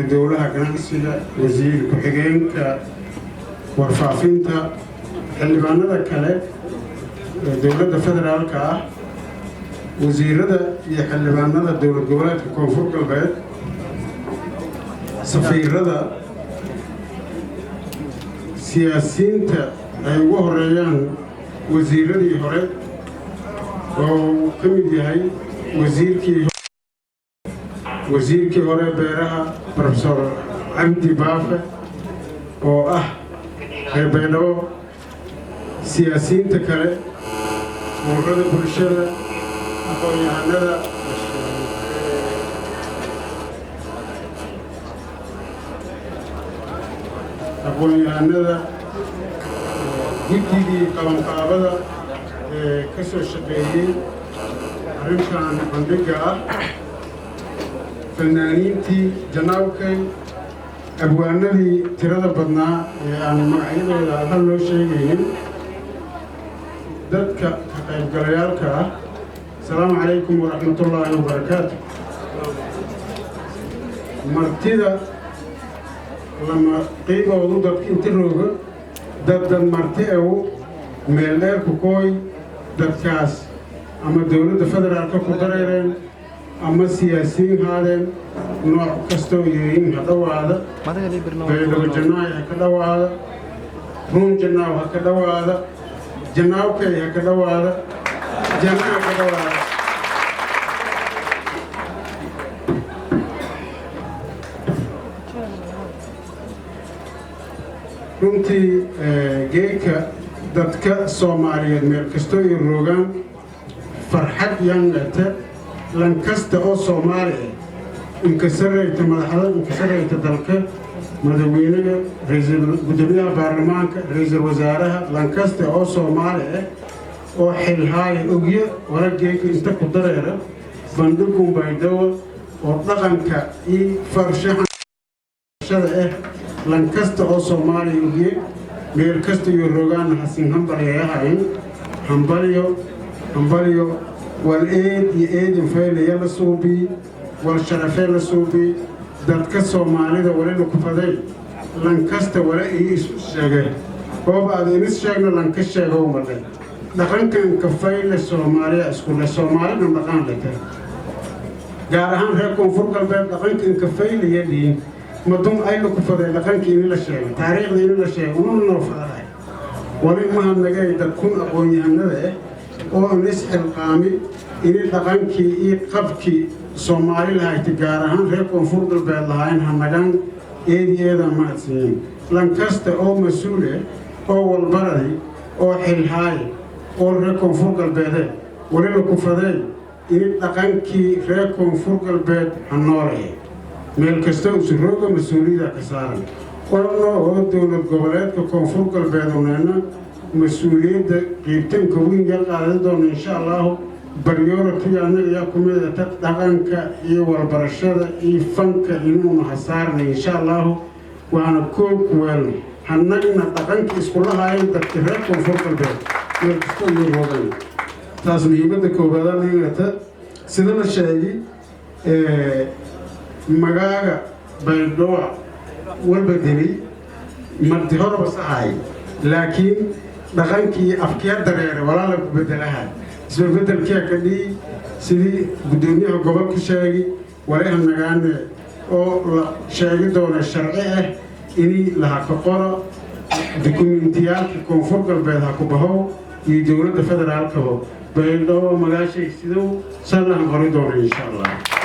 Dowlaha ganacsiga, wasiir ku-xigeenka warfaafinta, xildhibaanada kale ee dowladda federaalka ah, wasiirada iyo xildhibaanada Dowlad Goboleedka Koonfur Galbeed, safiirada, siyaasiyiinta ay ugu horeeyaan wasiiradii hore oo uu ka mid yahay wasiirkii hore beeraha, Professor Cabdi Baafe, oo ah reer Baydhabo, siyaasiyiinta kale, ururada bulshada, aqoon-yahanada, guddigii qabanqaabada ee ka soo shaqeeyey arrintan bandhigga ah, fanaaniintii Janaawkay, abwaanadii tirada badnaa ee aan magacyadooda hal loo sheegaynin, dadka ka qaybgalayaalka ah, asalaamu calaykum waraxmatullaahi wabarakaatu. Martida lama qiiboodu dadka inta rooga, dad marti ew meel dheer ku kooy, dadkaas ama dowladda federaalka ku dareereen ama siyaasiyiin haadeen, nooc kastoo yeeyin ha dhowaada. Baydhabo Jannaay ha ka dhowaada, Ruun Jannaaw ha ka dhowaada, Jannaawkay ha ka dhowaada, janna ha ka dhowaada. Runtii geedka dadka Soomaaliyeed meel kastoo ay roogaan farxad yangate. Lankasta oo Soomaali ah, inkasarayta madaxda, inkasarayta dalka, madaxweynaha, ra'iisul gudoomiyaha baarlamaanka, ra'iisul wasaaraha, lankasta oo Soomaali ah oo xilhaaya ogyo wala geedka inta ku dareera bandhigun Baydhabo oo dhaqanka iyo farshaxanshada ah. Lankasta oo Soomaaliya ogye meel kasta iyo rogaan hasin hambalyayahayn. Hambalyo, hambalyo. Wal eed iyo eedin faylaya la suubii, wal sharafee la suubii. Dadka Soomaalida walina ku faday lankasta wala ii isu sheege ooba aad inis sheegno lanka sheegow madhay. Dhaqankan kafayle Soomaaliya iskule, Soomaalina dhaqan lete, gaar ahaan reer Koonfur Galbeed dhaqankan kafaylaya dhiin madun ayla ku faday dhaqankii ini la sheegay, taariikhda ini la sheegay, ununa noo fadahay. Wali mahadnagay dad kun aqoon-yahanada ah oo inis xilqaami ini dhaqankii iyo qabkii Soomaali lahayta, gaar ahaan reer Koonfur Galbeed lahayn hanagan. Eedi eedan mahadsiiyeen. Lankasta oo mas-uul ah oo walbaraday oo xilhaaya oo reer Koonfur Galbeede, walila ku faday ini dhaqankii reer Koonfur Galbeed ha noolaya meel kasta usurooga mas-uuliyada ka saaran. Orno oo Dowlad Goboleedka Koonfur Galbeed unayna mas-uuliyadda qiibtanka weyn ya qaadan doona, insha Allahu. Priority annaga yaa ku midata dhaqanka iyo walbarashada iyo fanka inuuna hasaarnay, insha Allahu. Waana koob ku weelno hannagna dhaqanka iskula hayan dadka reer Koonfur Galbeed meel kasta iyo roogan. Taas muhiimadda koowaadaan. Sida la sheegay, magaaga Baydhooa walba deli marti horaba saxay, laakiin dhaqankii afkiya dareere walaala ku bedelaha isbabedelkiya ka dhihi. Sidii guddoomiyaha gobolka sheegi, waliha nagaane oo la sheegi doono sharci ah ini laha ka qoro dukumentiyaalka Koonfur Galbeed ha ku bahow iyo dowladda federaalkabo Baydhabo magaashay siduu sannahan qori doono, insha Allah.